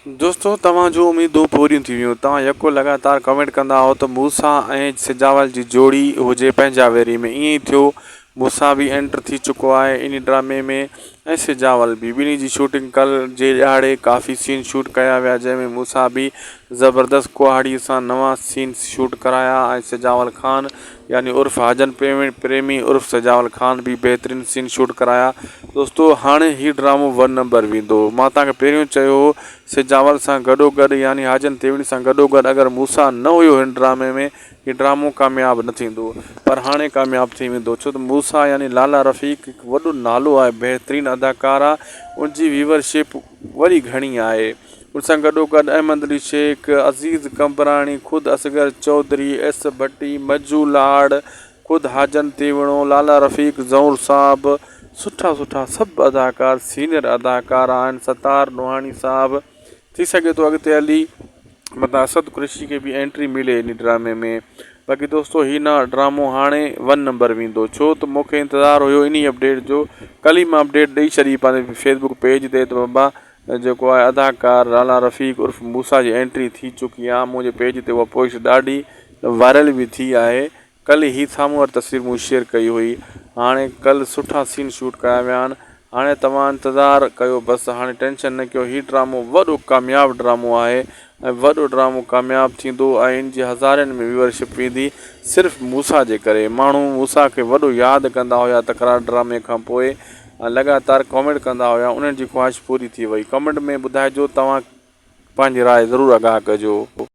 دوستو توهان جون اميدون پوريون ٿي ويون توهان يڪو لڳاتار ڪمينٽ ڪندا هئو ته موسيٰ ۽ سجاول جي جوڙي هجي پنهنجا ويري ۾ ائين ئي ٿيو موسيٰ به اينٽر ٿي چڪو آهي انهي ڊرامي ۾ ۽ سجاول به ٻنهي جي شوٽنگ ڪل جي ڏهاڙي ڪافي سين شوٽ ڪيا ويا جنهن ۾ موسيٰ به زبردست ڪهاڙي سان نوان سين شوٽ ڪرايا ۽ سجاول خان يعني عرف حاجن پريمي عرف سجاول خان به بهترين سين شوٽ ڪرايا دوستو هاڻي هي ڊرامو ون نمبر ويندو مان توهان کي پهريون چيو هو سجاول سان گڏو گڏ يعني حاجن تيوڻي سان گڏو گڏ اگر موسيٰ نه هيو هن ڊرامي ۾ هي ڊرامو ڪامياب نه ٿيندو پر هاڻي ڪامياب ٿي ويندو ڇو ته موسيٰ يعني لالا رفيق هڪ وڏو نالو آهي بهترين اداڪار آهي ان جي ويورشپ وري گهڻي آهي ان سان گڏوگڏ احمد علي شيخ، عزيز قمبراڻي، خود اصغر چوڌري، ايس ڀٽي، مجو لاڙ، خود حاجن تيوڻو، لالا رفيق زئور صاحب سٺا سٺا سڀ اداڪار سينئر اداڪار آهن ستار نوحاڻي صاحب ٿي سگهي ٿو اڳتي هلي متان اسد قريشي کي به انٽري ملي ان ڊرامي ۾ باقي دوستو هي نه ڊرامو هاڻي ون نمبر ويندو ڇو ته مونکي انتظار هيو انهي اپڊيٽ جو ڪل ئي مان اپڊيٽ ڏئي ڇڏي پنهنجي فيسبوڪ پيج تي ته بابا جيڪو آهي اداڪار راڻا رفيق عرف موسيٰ جي انٽري ٿي چڪي آهي منهنجي پيج تي اها پوسٽ ڏاڍي وائرل به ٿي آهي ڪلهه هي سامهون واري تصوير مون شيئر ڪئي هئي هاڻي ڪلهه سٺا سين شوٽ ڪيا ويا آهن هاڻي توهان انتظار ڪيو بس هاڻي ٽينشن نه ڪيو هي ڊرامو وڏو ڪامياب ڊرامو آهي ۽ وڏو ڊرامو ڪامياب ٿيندو ۽ ان جي هزارين ۾ ويورشپ ويندي صرف موسيٰ جي ڪري ماڻهو موسيٰ کي وڏو ياد ڪندا هيا تڪرار ڊرامي کان پوء ۽ لڳاتار ڪامينٽ ڪندا هيا انهن جي خواهش پوري ٿي وئي ڪامينٽ ۾ ٻڌائجو توهان پنهنجي راء ضرور آگاهه ڪجو.